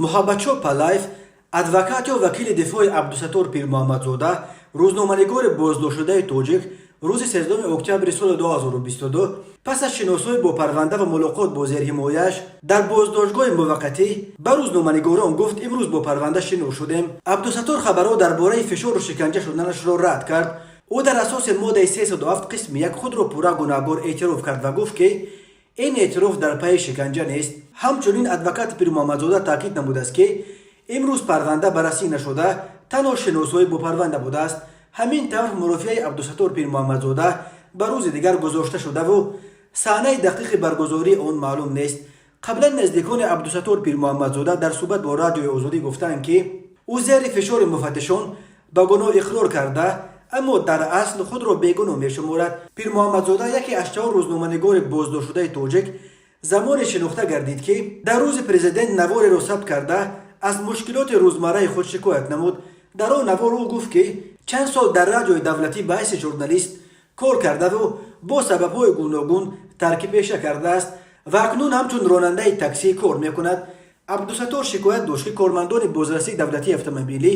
Муҳаббатшо Палаев, адвокат ё вакили дифои Абдусаттор Пирмуҳаммадзода, рӯзноманигори боздоштшудаи тоҷик, рӯзи 13 октябри соли 2022 пас аз шиносоӣ бо парванда ва мулоқот бо зерҳимояаш дар боздоштгоҳи муваққатӣ ба рӯзноманигорон гуфт: «Имрӯз бо парванда шинос шудем». Абдусаттор хабарҳо дар бораи фишору шиканҷа шуданашро рад кард. Ӯ дар асоси моддаи 307 қисми 1 худро пурра гунаҳгор эътироф кард ва гуфт, ки ин эътироф дар пайи шиканҷа нест. Ҳамчунин адвокати Пирмуҳаммадзода таъкид намудааст, ки имрӯз парванда баррасӣ нашуда, танҳо шиносоӣ бо парванда будааст. Ҳамин тавр, мурофиаи Абдусаттор Пирмуҳаммадзода ба рӯзи дигар гузошта шудаву саҳнаи дақиқи баргузории он маълум нест. Қаблан наздикони Абдусаттор Пирмуҳаммадзода дар суҳбат бо Радиои Озодӣ гуфтанд, ки ӯ зери фишори муфаттишон ба гуноҳ иқрор карда, аммо дар асл худро бегуноҳ мешуморад. Пирмуҳаммадзода яке аз чаҳор рӯзноманигори боздоштшудаи тоҷик замоне шинохта гардид, ки дар Рӯзи Президент навореро сабт карда, аз мушкилоти рӯзмарраи худ шикоят намуд. Дар он навор ӯ гуфт, ки чанд сол дар радиои давлатӣ ба ҳайси журналист кор кардаву бо сабабҳои гуногун тарки пеша кардааст ва акнун ҳамчун ронандаи таксӣ кор мекунад. Абдусаттор шикоят дошт, ки кормандони бозрасии давлатии автомобилӣ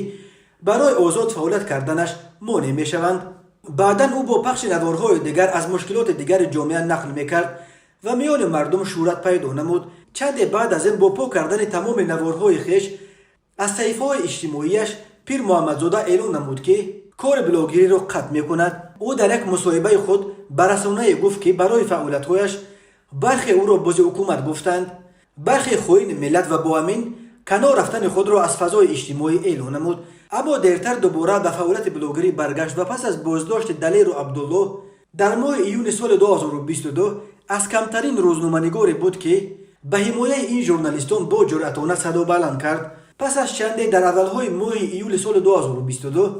барои озод фаъолият карданаш монеъ мешаванд. Баъдан ӯ бо пахши наворҳои дигар аз мушкилоти дигари ҷомеа нақл мекард ва миёни мардум шӯҳрат пайдо намуд. Чанде баъд аз ин бо пок кардани тамоми наворҳои хеш аз саҳифаҳои иҷтимоияш Пирмуҳаммадзода эълон намуд, ки кори блогериро қатъ мекунад. Ӯ дар як мусоҳибаи худ ба расонае гуфт, ки барои фаъолиятҳояш бархе ӯро бози ҳукумат гуфтанд, бархе хоини миллат ва бо ҳамин канор рафтани худро аз фазои иҷтимоӣ эълон намуд. Аммо дертар дубора ба фаъолияти блогерӣ баргашт ва пас аз боздошти Далеру Абдулло дар моҳи июни соли 2022 аз камтарин рӯзноманигоре буд, ки ба ҳимояи ин журналистон бо ҷуръатона садо баланд кард. Пас аз чанде, дар аввалҳои моҳи июли соли 2022,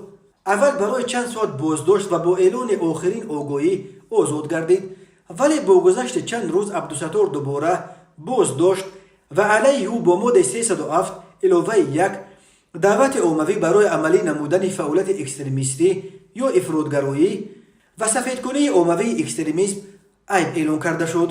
аввал барои чанд соат боздошт ва бо эълони охирин огоҳӣ озод гардид. Вале бо гузашти чанд рӯз Абдусаттор дубора боздошт ва алайҳи ӯ бо моддаи 307 иловаи 1, даъвати оммавӣ барои амалӣ намудани фаъолияти экстремистӣ ё ифротгароӣ ва сафедкунии оммавии экстремизм, айб эълон карда шуд.